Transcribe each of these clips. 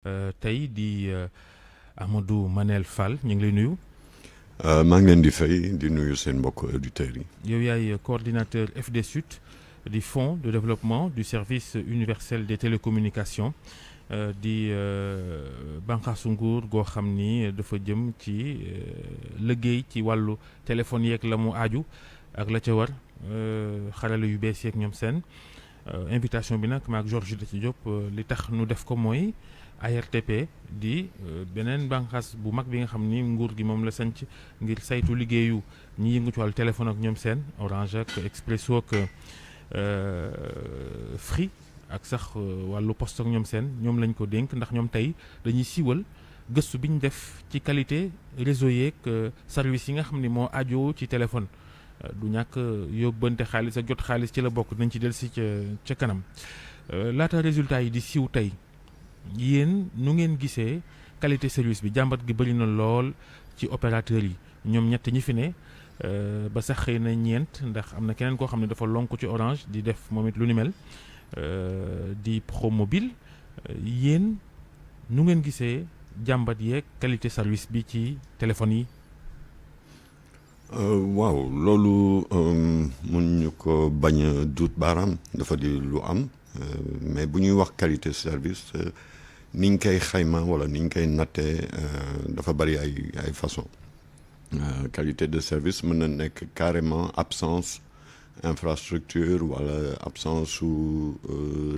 tey di Amadou Manel Fall ñu ngi lay nuyu. maa ngi leen di fay di nuyu seen mbokk auditeurs yi. yow yaay coordinateur FDSUT du Fonds de développement du service universel des télécommunications di bànqaasu nguur goo xam ni dafa jëm ci liggéey ci wàllu téléphone yeeg la mu aaju ak la ca war xarala yu bees yeeg ñoom seen invitation bi nag maak Georges Diop li tax nu def ko mooy ARTP di beneen bànqaas bu mag bi nga xam ni nguur gi moom la sanc ngir saytu liggéeyu ñi yëngu ci wàllu téléphone ak ñoom seen Orange ak Expresso ak Free ak sax wàllu poste ak ñoom seen ñoom lañ ko dénk ndax ñoom tey dañuy siiwal gëstu bi ñu def ci qualité réseau yeeg service yi nga xam ni moo aajo ci téléphone du ñàkk yóbbante xaalis ak jot xaalis ci la bokk dinañ ci dellusi ca kanam laata résultat yi di siiw tey yéen nu ngeen gisee qualité service bi jàmbat gi bëri na lool ci opérateurs yi ñoom ñett ñi fi ne ba sax xëy na ñeent ndax am na keneen koo xam ne dafa lonk ci Orange di def moom it lu ni mel di Promobile yéen nu ngeen gisee jàmbat yeeg qualité service bi ci téléphone yi. waaw loolu mun ñu ko bañ a duut baaraam dafa di lu am mais bu ñuy wax qualité service niñ koy xayma wala niñ koy nattee dafa bari ay façon qualité de service mën na nekk carrément absence infrastructure wala absence su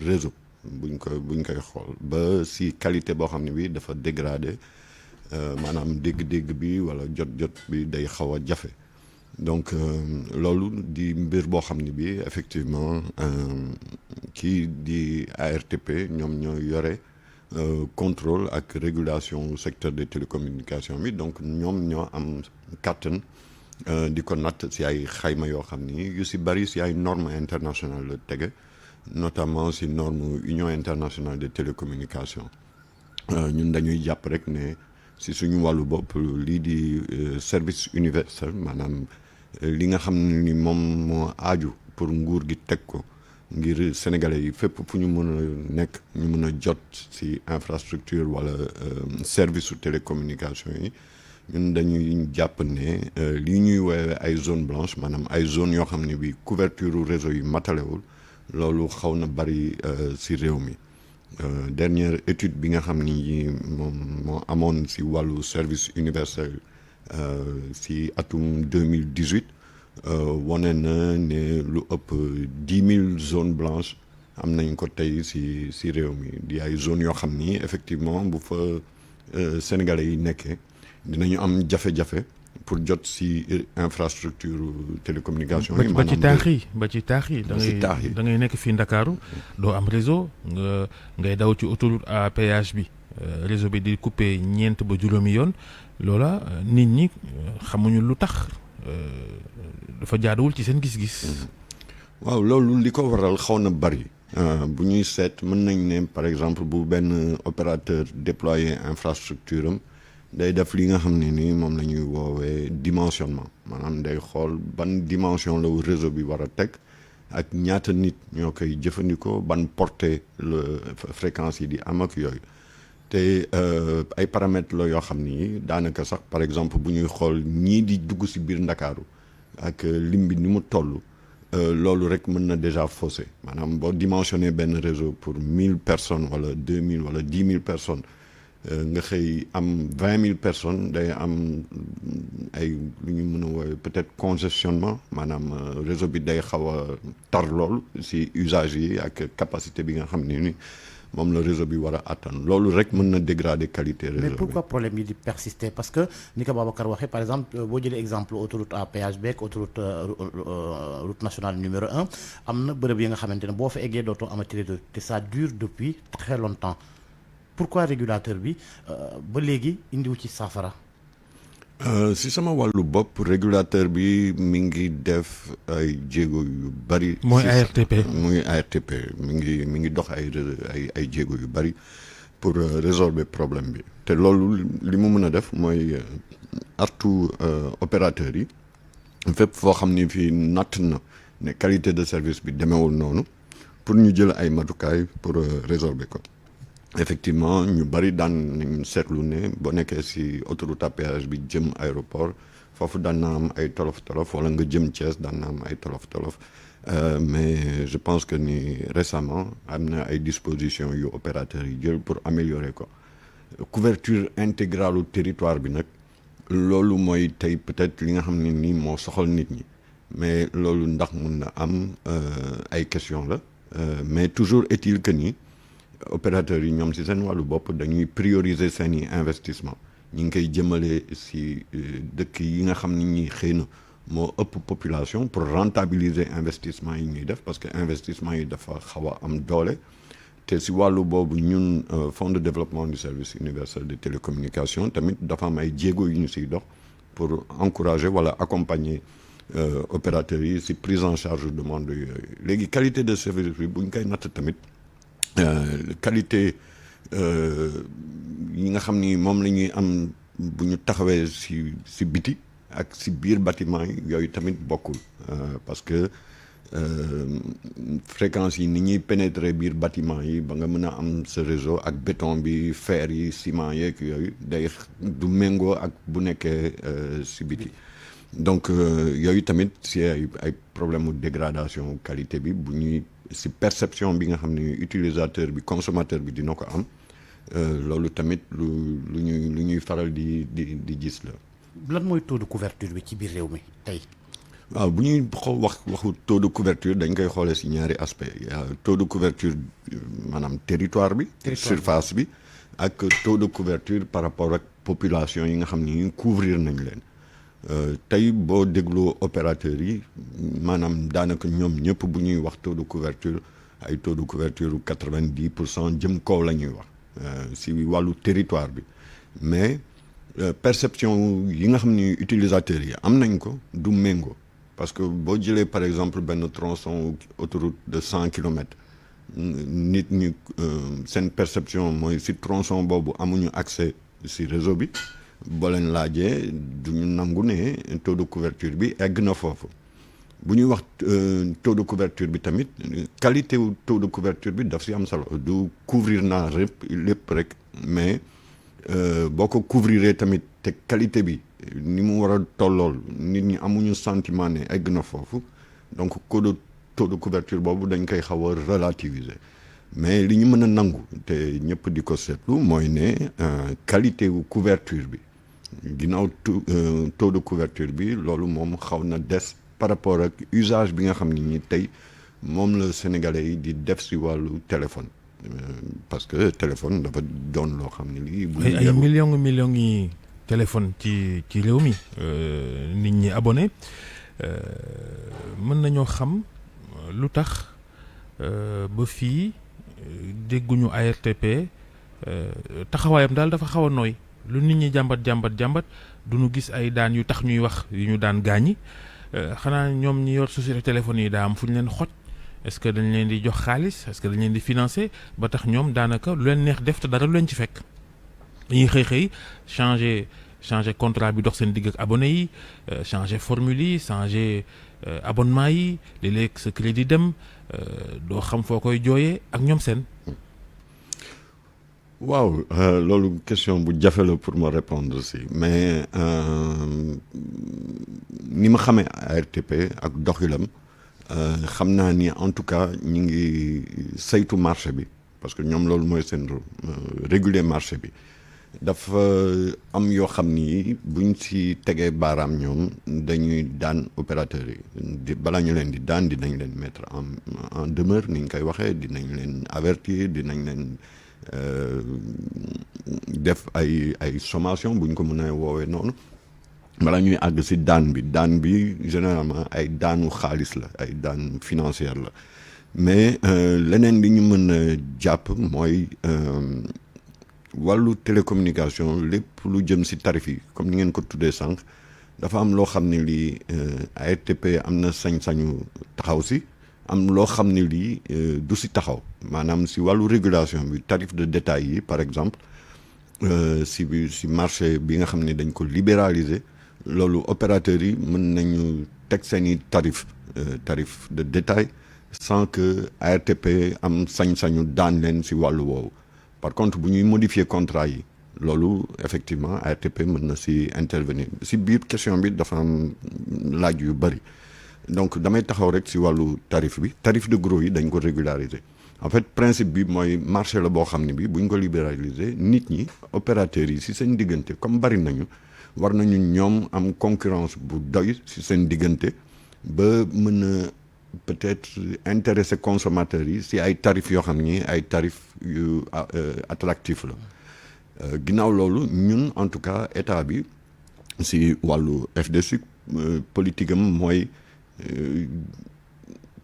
réseau buñ koy xool ba si qualité boo xam ne bi dafa dégradé maanaam dégg-dégg bi wala jot bi day xaw a jafe donc loolu di mbir boo xam ne bi effectivement kii di ARTP ñoom ñoo yore contrôle ak régulation secteur des télécommunications bi donc ñoom ñoo am kàttan di ko natt si ay xayma yoo xam ni yu si bari si ay normes internationales la tege notamment si norme Union internationale des télécommunications ñun dañuy jàpp rek ne si suñu wàllu bopp lii di service universel maanaam li nga xam ni moom moo aaju pour nguur gi teg ko ngir sénégalais yi fépp fu ñu mën a nekk ñu mën a jot si infrastructure wala service su télécommunication yi ñun dañuy jàpp ne lii ñuy woowee ay zone blanche maanaam ay zone yoo xam ne bi couverture réseau yi matalewul loolu xaw na bari si réew mi dernière étude bi nga xam ni moom moo amoon si wàllu service universel si atum 2018 wane na ne lu ëpp 10 000 zones blanches am nañ ko tey si réew mi di ay zones yoo xam ni effectivement bu fa sénégalais yi nekkee dinañu am jafe-jafe pour jot si infrastructure télécommunication yi. ba ci taax yi da ngay nekk fii Ndakaaru doo am réseau ngay daw ci autoroute à péage bi réseau bi di coupé ñeent ba juróomi yoon loola nit ñi xamuñu lu tax dafa jaaduwul ci seen gis-gis. waaw loolu li ko waral xaw na bari bu ñuy seet mën nañ ne par exemple bu benn opérateur déployer infrastructure am day def li nga xam ne ni moom la ñuy woowee dimensionnement maanaam day xool ban dimension la réseau bi war a teg ak ñaata nit ñoo koy jëfandikoo ban portée la fréquence yi di am ak yooyu te ay paramètres la yoo xam ni daanaka sax par exemple bu ñuy xool ñii di dugg si biir Ndakaaru ak lim bi ni mu toll loolu rek mën na déjà faussé maanaam boo dimensionné benn réseau pour 1000 personnes wala 2000 wala 10 000 personnes nga xëy am 20 000 personnes day am ay lu ñu mën a woowee peut-être congestionnement maanaam réseau bi day xaw a tar lool si usage yi ak capacité bi nga xam ne ni moom la réseau bi war a attan loolu rek mën na dégrader qualité réseau bi. mais pourquoi problème yi di persister parce que ni ko Babacar waxee par exemple boo jëlee exemple autoroute à péage beeg autoroute route nationale numéro 1 am na bërëb yi nga xamante ne boo fa eggee dootoo amati réseau te ça dure depuis très longtemps. Pourquoi régulateur bi ba léegi indiwu ci saafara. si sama wàllu bopp régulateur bi mi ngi def ay jéego yu bari. mooy ARTP mi ngi dox ay jéego yu bari pour résorber problème bi te loolu li mu mën a def mooy artu opérateurs yi fépp foo xam ni fii natt na ne qualité de service bi demeewul noonu pour ñu jël ay matukaay pour résorber ko. effectivement ñu bari daan nañ seetlu ne boo nekkee si autoroute à péage bi jëm aéroport foofu daan na am ay tolof-tolof wala nga jëm Thiès daan na am ay tolof-tolof mais je pense que ni récemment am na ay dispositions yu opérateurs yi jël pour améliorer ko couverture intégrale du territoire bi nag loolu mooy tey peut-être li nga xam ne nii moo soxal nit ñi mais loolu ndax mun na am ay question la mais toujours est-il que ni opérateurs yi ñoom ci seen wàllu bopp dañuy prioriser seeni investissement ñi ngi koy jëmale ci dëkk yi nga xam ne ñi xëy na moo ëpp population pour rentabiliser investissement yi ñuy def parce que investissement yi dafa xaw a am doole te ci wàllu boobu ñun fonds de développement du service universel de télécommunication tamit dafa am ay jéego yu ñu ciy dox pour encourager wala accompagner opérateurs yi ci prise en charge de demande yooyu léegi qualité de service bi bu ñu koy natt tamit qualité yi nga xam ni moom la ñuy am bu ñu taxawee ci biti ak ci biir bâtiment yi yooyu tamit bokkul parce que fréquence yi ni ñuy pénétrer biir bâtiment yi ba nga mën a am sa réseau ak béton bi fer yi ciment yeeg yooyu day du méngoo ak bu nekkee ci biti donc yooyu tamit ci ay problème mu dégradation qualité bi bu ñuy ci perception bi nga xam ne utilisateur bi consommateur bi dina ko am loolu tamit lu ñuy faral di gis la. lan mooy taux de couverture bi ci biir réew mi tey. waaw bu ñuy waxu taux de couverture dañ koy xoolee ci ñaari aspect taux de couverture maanaam territoire bi. surface bi ak taux de couverture par rapport ak population yi nga xam ne couvrir nañ leen. tey boo dégloo opérateurs yi maanaam daanaka ñoom ñëpp bu ñuy wax taux de couverture ay taux de couverture 90% jëm kaw la ñuy wax ci wàllu territoire bi mais perception yi nga xam ni utilisateurs yi am nañ ko du méngoo parce que boo jëlee par exemple benn tronçon autoroute de 100 kilomètres nit ñi seen perception mooy ci tronçon boobu amuñu accès ci réseau bi boo leen laajee duñu nangu ne taux de couverture bi egg na foofu bu ñuy wax taux de couverture bi tamit qualité wu taux de couverture bi daf ci am solo du couvrir naa lépp rek mais boo ko couvriree tamit te qualité bi ni mu war a tollool nit ñi amuñu sentiment ne egg na foofu donc taux de couverture boobu dañ koy xaw a relativiser mais li ñu mën a nangu te ñëpp di ko seetlu mooy ne qualité wu couverture bi ginnaaw taux de couverture bi loolu moom xaw na des par rapport ak usage bi nga xam ni tey moom la sénégalais yi di def ci wàllu téléphone parce que téléphone dafa doon loo xam ne lii. ay millions yi téléphone ci réew mi nit ñi abonné mën nañoo xam lu tax ba fii dégguñu ARTP taxawaayam daal dafa xaw a nooy lu nit ñi jàmbat du ñu gis ay daan yu tax ñuy wax yu ñu daan gaañi xanaa ñoom ñi yor société téléphone yi daa am fu ñu leen xoj est-ce que dañ leen di jox xaalis est-ce que dañ leen di financer ba tax ñoom daanaka lu leen neex def te dara lu leen ci fekk dañuy xëy changer contrat bi dox seen digg ak abonné yi changer formule yi changer abonnement yi léeg-léeg sa crédit dem doo xam foo koy jooyee ak ñoom seen. waaw loolu question bu jafe la pour ma répondre aussi mais ni ma xamee ARTP ak doxilam xam naa ni en tout cas ñi ngi saytu marché bi parce que ñoom loolu mooy seen réguler marché bi dafa am yoo xam ni buñ ci tegee baaraam ñoom dañuy daan opérateurs yi balaa ñu leen di daan dinañ leen mettre en demeure ni ñu koy waxee dinañ leen avertir dinañ leen def ay sommation buñ ko mën a woowee noonu balaa ñuy àgg ci daan bi généralement ay daanu xaalis la ay daan financière la mais leneen li ñu mën a jàpp mooy wàllu télécommunication lépp lu jëm ci tarif yi comme ni ngeen ko tuddee sànq dafa am loo xam ne lii ARTP am na sañ-sañu taxaw ci am loo xam ne lii du ci taxaw maanaam ci wàllu régulation bi tarif de détail yi par exemple ci marché bi nga xam ne dañ ko libéraliser loolu opérateurs yi mën nañu teg seeni tarif de détail sans que ARTP am sañ-sañu daan leen ci wàllu woowu par contre bu ñuy modifier contrat yi loolu effectivement ARTP mën na si intervenir si biir question bi dafa am laaj yu bëri donc damay taxaw rek si wàllu tarif bi tarif de gros yi dañ ko régulariser en fait principe bi mooy marché la boo xam ne bi buñ ko libéraliser nit ñi opérateurs yi si seen diggante comme bari nañu war nañu ñoom am concurrence bu doy si seen diggante ba mën a peut-être intéresser consommateurs yi si ay tarifs yoo xam ni ay tarifs yu attractif la ginnaaw loolu ñun en tout cas état bi si wàllu FDC politique am mooy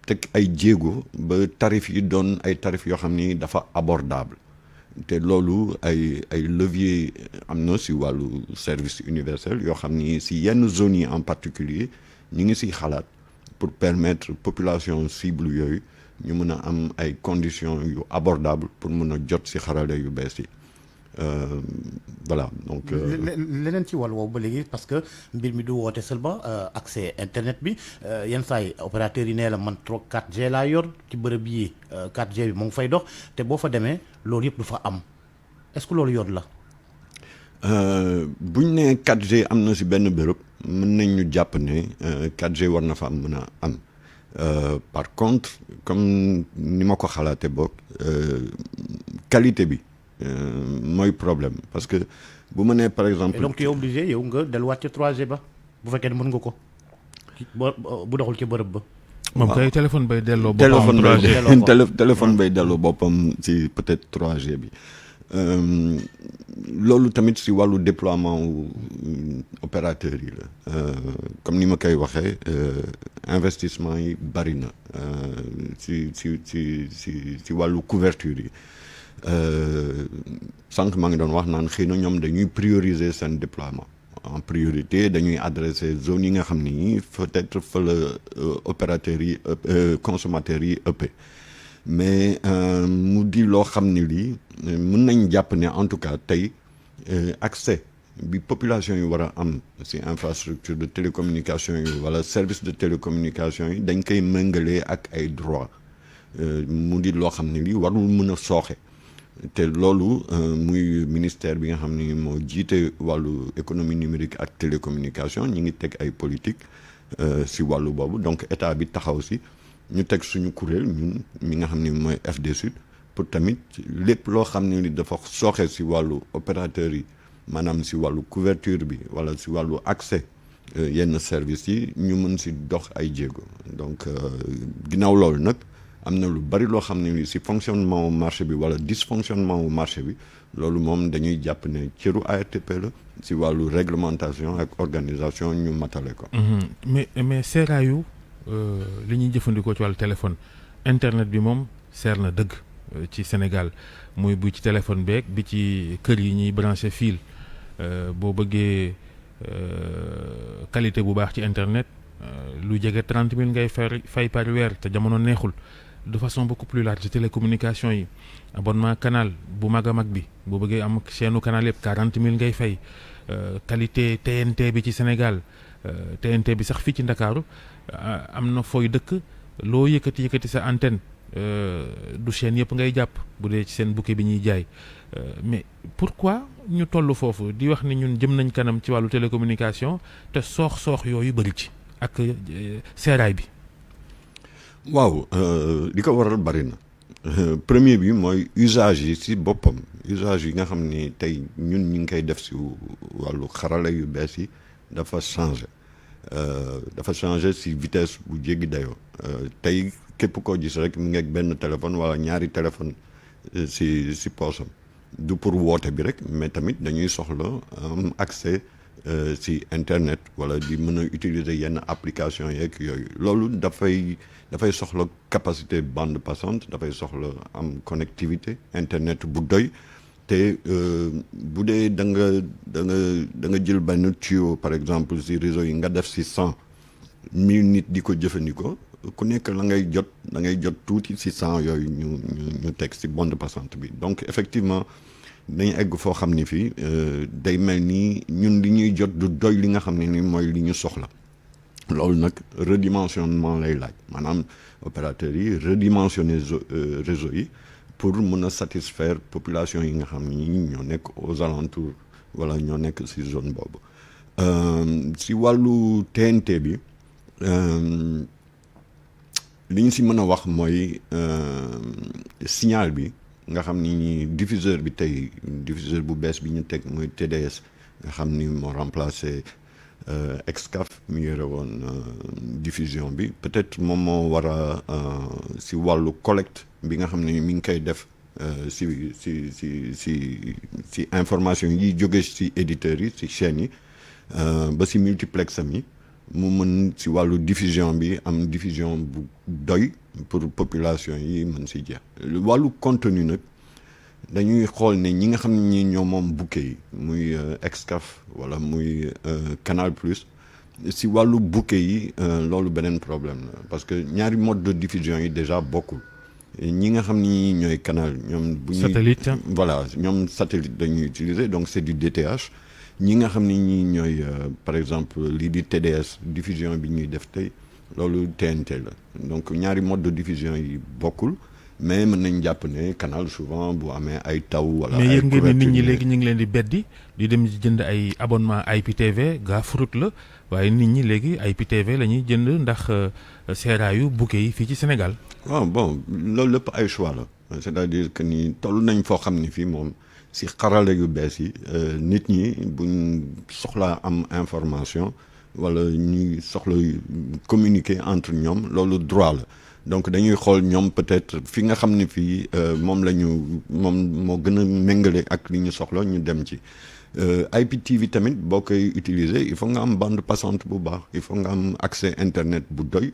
teg ay jéego ba tarif yi doon ay tarif yoo xam ni dafa abordable te loolu ay levier am na si wàllu service universel yoo xam ni si yenn zones yi en particulier ñu ngi siy xalaat pour permettre population cible yooyu ñu mën a am ay conditions yu abordable pour mën a jot si xarale yu bees yi voilà donc. leneen ci wàll woowu ba léegi parce que mbir mi du woote seulement accès internet bi yenn saa yi opérateurs yi nee la man trop 4G laa yor ci bërëb yi 4G bi mu ngi fay dox te boo fa demee loolu yëpp du fa am est-ce que loolu yoon la. buñ nee 4G am na si benn bërëb mën nañ ñu jàpp ne 4G war na fa am mën a am par contre comme ni ma ko xalaatee boog qualité bi. mooy problème parce que bu ma nee par exemple. et donc tu es obligé yow nga delluwaat ci 3G ba bu fekkee ne mën nga ko bu doxul ci bërëb ba. moom kay téléphone bay delloo boppam. téléphone bay delloo boppam ci peut-être 3G bi loolu tamit si wàllu déploiement opérateur yi la comme ni ma koy waxee investissement yi bari na ci wàllu couverture yi. sànq maa ngi doon wax naan xëy na ñoom dañuy prioriser seen déploiement en priorité dañuy adresser zones yi nga xam ni peut-être fa la opérateurs yi consommateurs yi ëppee mais mu di loo xam ni lii mën nañ jàpp ne en tout cas tey accès bi population yi war a am ci infrastructure de télécommunication yi wala service de télécommunication yi dañ koy méngalee ak ay droits mu di loo xam ne lii warul mën a sooxe te loolu muy ministère bi nga xam ni moo jiite wàllu économie numérique ak télécommunication ñi ngi teg ay politique si wàllu boobu donc état bi taxaw si ñu teg suñu kuréel ñun mi nga xam ni mooy FDSUD pour tamit lépp loo xam ne ni dafa sooxe si wàllu opérateurs yi maanaam si wàllu couverture bi wala si wàllu accès yenn services yi ñu mën si dox ay jéego donc ginnaaw loolu nag am na lu bari loo xam ne si fonctionnement wu marché bi wala dysfonctionnement wu marché bi loolu moom dañuy jàpp ne cëru ARTP la si wàllu réglementation ak organisation ñu matale ko. mais seeraayu li ñuy jëfandikoo ci wàllu téléphone internet bi moom seer na dëgg ci Sénégal muy bu ci téléphone beeg bi ci kër yi ñuy branché fil boo bëggee qualité bu baax ci internet lu jege 30 000 ngay fay par weer te jamono neexul. de façon beaucoup plus large télécommunication yi abonnement canal bu mag a mag bi boo bëggee am chaîne canal yëpp 40 000 ngay fay qualité TNT bi ci Sénégal TNT bi sax fii ci Ndakaaru am na fooy dëkk loo yëkkati sa antenne du chaîne yëpp ngay jàpp bu dee ci seen bouquet bi ñuy jaay mais pourquoi ñu toll foofu di wax ni ñun jëm nañ kanam ci wàllu télécommunication te soox yooyu bëri ci ak seeraay bi. waaw li ko waral bari na premier bi mooy usage yi ci boppam usage yi nga xam ni tey ñun ñu ngi koy def ci wàllu xarala yu bees yi dafa changé ci vitesse bu jéggi dayoo tey képp koo gis rek mu ngi ak benn téléphone wala ñaari téléphone ci poosam du pour woote bi rek mais tamit dañuy soxla am accès ci internet wala di mën a utiliser yenn application yeeg yooyu loolu dafay soxla capacité bande passante dafay soxla am connectivité internet bu doy te bu dee da nga jël benn tuyau par exemple ci réseau yi nga def ci 100 000 nit di ko jëfandikoo ku nekk da ngay jot tuuti ci 100 yooyu ñu teg ci bande passante bi donc effectivement dañu egg foo xam ni fii day mel ni ñun li ñuy jot du doy li nga xam ne ni mooy li ñu soxla loolu nag redimensionnement lay laaj maanaam opérateurs yi redimensionner réseau yi pour mën a satisfaire population yi nga xam ni ñoo nekk aux alentours wala ñoo nekk ci zone boobu ci wàllu TNT bi li ñu ci mën a wax mooy signal bi nga xam ni diffuseur bi tey diffuseur bu bees bi ñu teg mooy TDS nga xam ni moo remplacé Excaf mi yore woon diffusion bi peut-être moom moo war a ci wàllu collecte bi nga xam ne mi ngi koy def ci information yi jóge ci éditeurs yi ci chaînes yi ba ci multiplex am yi mu mën ci wàllu diffusion bi am diffusion bu doy pour population yi mën ci jeex wàllu contenu nag dañuy xool ne ñi nga xam ne ñi ñoo moom bouquet yi muy Excaf wala muy Canal Plus ci wàllu bouquet yi loolu beneen problème la parce que ñaari mode de diffusion yi déjà bokkul ñi nga xam ni ñooy canal ñoom bu ñuy satellite voilà ñoom satellite dañuy utiliser donc c'est du DTH ñi nga xam ni ñi ñooy par exemple lii di TDS diffusion bi ñuy def tey loolu TNT la donc ñaari mode de diffusion yi bokkul mais mën nañ jàpp ne canal souvent bu amee ay taw wala mais yéen ngeen ni nit ñi léegi ñu ngi leen di beddi di dem jënd ay abonnement IPTV gaa furut la waaye nit ñi léegi IPTV la ñuy jënd ndax seeraayu bouquet yi fii ci Sénégal. waaw bon loolu lépp ay choix la c'est-à-dire que ni toll nañ foo xam ni fii moom si xarala yu bees yi nit ñi buñ soxlaa am information wala ñuy soxla communiquer entre ñoom loolu droit la donc dañuy xool ñoom peut-être fi nga xam ne fii moom moo gën a méngale ak li ñu soxla ñu dem ci IPTV tamit boo koy utiliser il faut nga am bande passante bu baax il faut nga am accès internet bu doy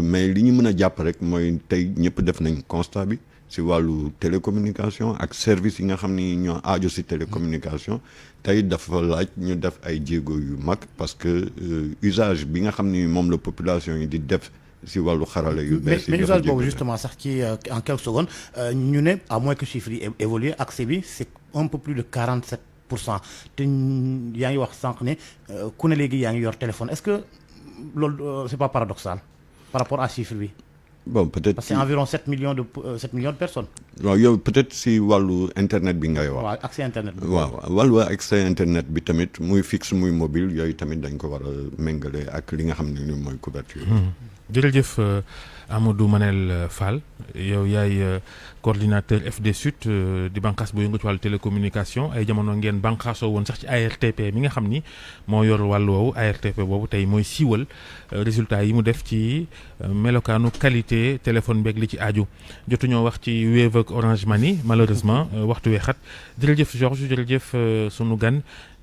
mais li ñu mën a jàpp rek mooy tey ñëpp def nañ constat bi si wàllu télécommunication ak service yi nga xam ni ñoo aajo si télécommunication tey dafa laaj ñu def ay jéego yu mag parce que usage bi nga xam ni moom la population yi di def si wàllu xarala yu bees yi. mais usage boobu justement sax ci en quelques secondes ñu ne à moins que chiffres yi évolué accès bi c'est un peu plus de 47% te yaa ngi wax sànq ne ku ne léegi yaa ngi yor téléphone est-ce que loolu c'est pas paradoxal par rapport à chiffre bi. bon peut-être parce que c'est environ 7 millions de personnes. waaw yow peut-être si wàllu internet bi ngay wax. waaw accès internet bi. waaw wàllu accès internet bi tamit muy fixe muy mobile yooyu tamit dañ ko war a méngale ak li nga xam ne ni mooy couverture. jërëjëf Amadou Manel Fall yow yaay coordinateur FD Sud di bànqaas bu yëngu ci wàllu télécommunication ay jamono ngeen bànqaasoo woon sax ci ARTP mi nga xam ni moo yor wàllu woowu ARTP boobu tey mooy siiwal résultat yi mu def ci melokaanu qualité téléphone beeg li ci aju jotuñoo wax ci Wave ak Orange Money malheureusement waxtu wee xat jërëjëf Georges jërëjëf sunu gan